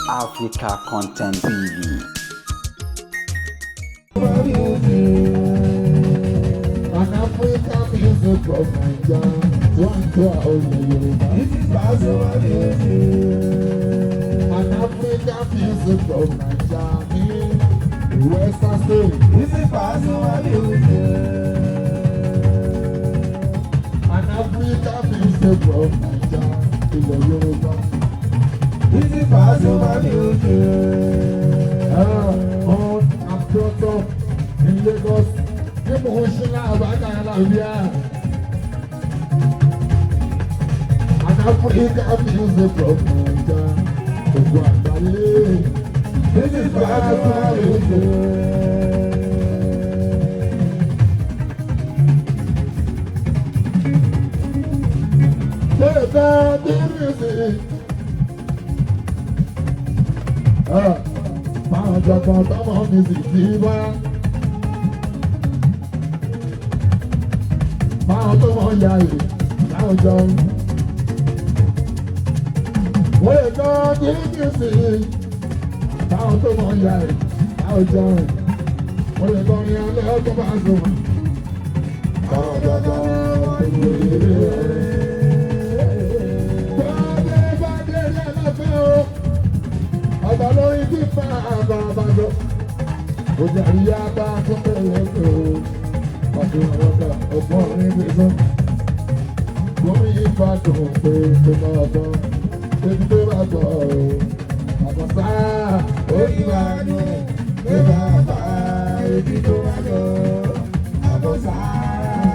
Africa Content TV. An African music from Naija, one to our Yorùbá. This is Pasuma music. An African music from Naija ní Western State. This is Pasuma music. An African music from Naija, ilẹ̀ Yorùbá. This is Pasuma music. On and brought up in Lagos, ní Mùsùlùmí Àbájá Alábíà. An African music from Naija, ògùn àgbáyé. This is Pasuma music. Bẹ́ẹ̀ni bíríìsì. Máa jọ̀gbọ́n tọmọ mi sì ti bá. Máa tó mọ ya èrè láwùjọ. Wọ́n lè tọ́ bíríìsì. Máa tó mọ ya èrè láwùjọ. Wọ́n lè tọ́ ní alẹ́ ọkọ̀ bá sùn. Máa jọ̀gbọ́n tọmọ mi sì ti bá. Ọba lórí fífa àbàbàjọ. Ojú àríyá bá tún bẹ̀rẹ̀ tó. Pàṣẹ ọ̀gá ọ̀gbọ́n orin gbèsè. Gómìn ifá dùn pé tó bá gbọ́. Ebi tó bá gbọ́ o. Bàbá sáà ó Orí wa dùn pé bàbá etí tó wá lọ àbọ̀ sára.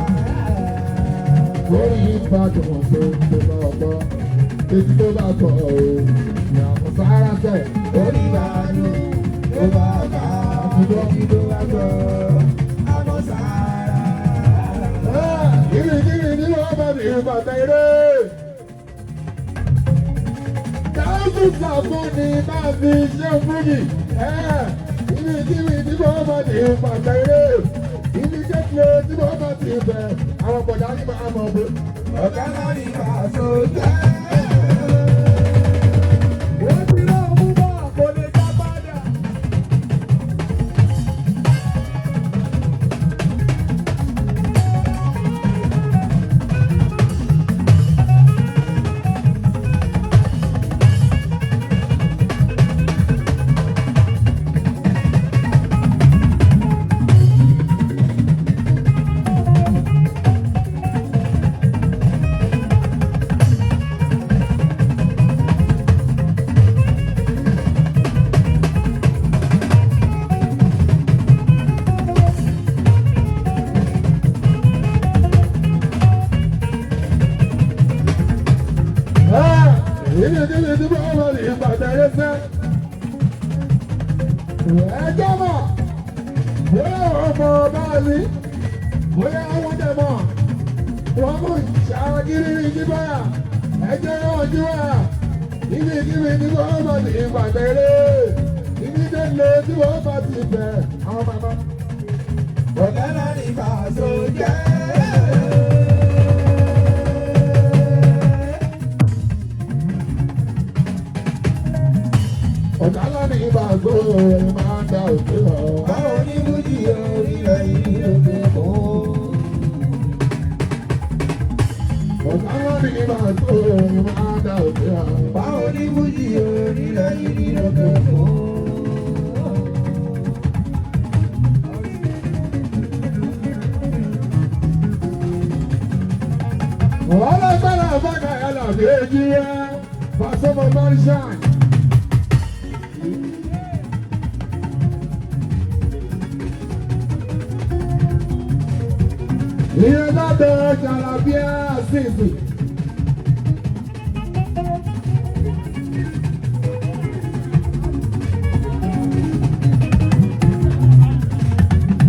Gómìn ifá dùn pé tó bá gbọ́. Ebi tó bá gbọ́ o. Ìyàwó sára sẹ̀. Orí wa dùn pé bàbá etí tó wá lọ àbọ̀ sára. Gírígírí ní wọ́n bá mi bàtà eré. Dájú sàfún ni máa fi ṣe fújì. Gírígírí ní wọ́n bá mi bàtà eré. Ibi kékeré tí wọ́n bá ti bẹ̀, àwọn bọ̀dá ní máa mọ̀ pé. Ọ̀gá náà ní Paso jẹ́. Wọ́n ti rán ọmú bá kò lè dá padà. Gírígírí tí wọ́n bá mi bàtà eré sẹ́. Ẹjọ́ mọ̀, bóyá ọmọ báyìí, bóyá wọ́n dẹ̀ mọ̀, wọ́n mú ìṣàgírí jíbáyà, ẹjọ́ náà jíwáyà, ibi kíbi tí wọ́n bá ti bàtà eré, ibi délé tí wọ́n bá ti bẹ̀ àwọn bàbá. Ọ̀gá náà ní Paso jẹ́. Ọ̀gá lánìí ìbàgbọ́ ẹ̀ máa ń da òkè lọ. Báwo ni Bújì orílẹ̀ yìí ló dé kó? Ọ̀gá lánìí ìbàgbọ́ ẹ̀ máa ń da òkè lọ. Báwo ni Bújì orílẹ̀ yìí ló dé kó? Ọlọ́gbọ́nà bàgà ẹ̀là méjì rẹ̀ Pasuma Marishan. Ìyẹn lábẹ́ Jàlábíà sísì.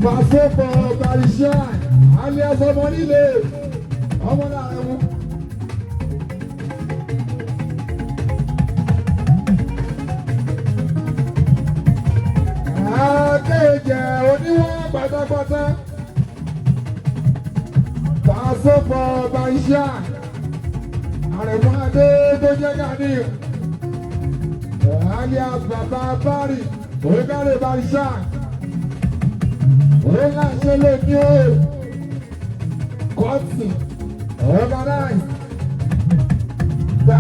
Pasuma Marishan, alias ọmọ nílé, ọmọ láàrin wọn. Akéèjẹ oníwọ̀n pátápátá. Pàṣẹpọ̀ Bàṣà. Àrẹ̀mú Adé tó jẹ́ Gani. Alias Bàbá Bari, Oríkàrè Barisha. Òun náà ṣe lè ní o. Kọ́ọ̀tì, organize. Bá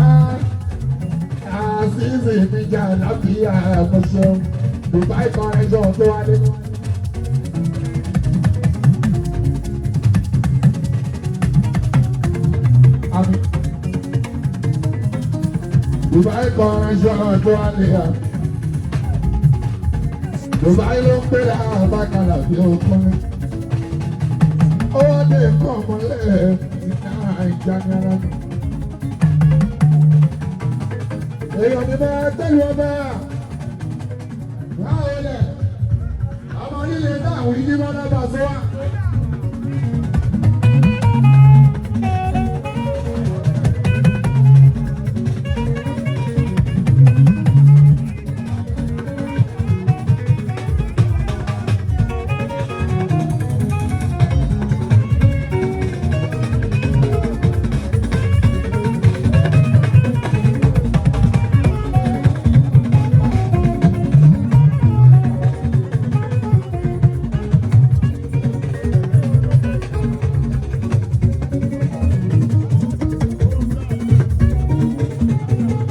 Azizi níjà láti àmọ̀ṣọ́. Dubai connection tó wálé. Àmì. Dubai connection tó wálé à. Dubai ló ń pè láàbàkàlà bí okùnrin. Ó wá lè kọ́ ọmọlẹ́ ìta ìjànìyàn. Èèyàn ní bá tẹ́lẹ̀ ọba. Báwo lẹ̀? Ọmọ líle dáhùn yìí ní bá dábàá sí wa.